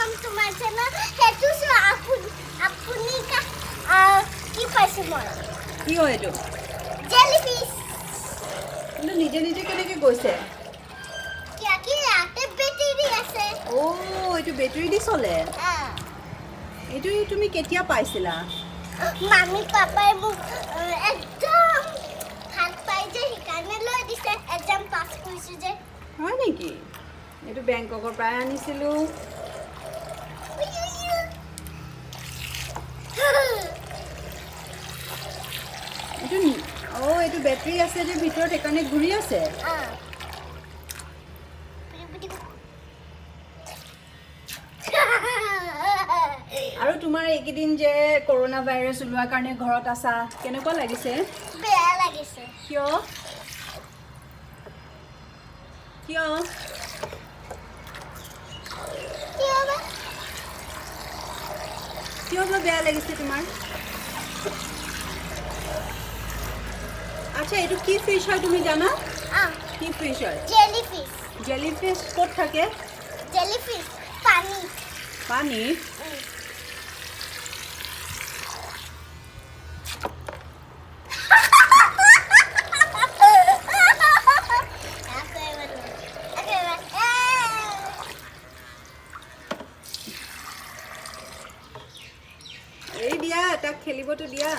Welcome to my channel. সেইটো চোৱা, আপুনি আপুনি কি পাইছে মই? কি হয় এইটো? জেলিফিছ। কিন্তু নিজে নিজে কেনেকৈ গৈছে? কিয় কি ইয়াতে বেটেৰী আছে। অ', এইটো বেটেৰী দি চলে? আহ, এইটো তুমি কেতিয়া পাইছিলা? মামী পাপাই মোক একদম ভাল পাই যে, সেইকাৰণে লৈ দিছে, এক্সাম পাছ কৰিছোঁ যে। হয় নেকি? এইটো বেংককৰ পৰাই আনিছিলোঁ। উই, উই, উই। এইটো, অ' এইটো বেটেৰী আছে যে ভিতৰত, সেইকাৰণে ঘূৰি আছে। আহ। আৰু তোমাৰ এইকেইদিন যে কৰোণা ভাইৰাছ ওলোৱাৰ কাৰণে ঘৰত আছা, কেনেকুৱা লাগিছে? বেয়া লাগিছে। কিয়, কিয়? কিয় বা? কিয় বা বেয়া লাগিছে তোমাৰ? আচ্ছা, এইটো কি ফিছ হয় তুমি জানা? আহ, কি ফিছ হয়? জেলিফিছ। জেলি ফিছ ক'ত থাকে? জেলিফিছ পানী। পানীত? উম। আকৌ এবাৰ, আকৌ এবাৰ। এই দিয়া, তাক খেলিবতো দিয়া।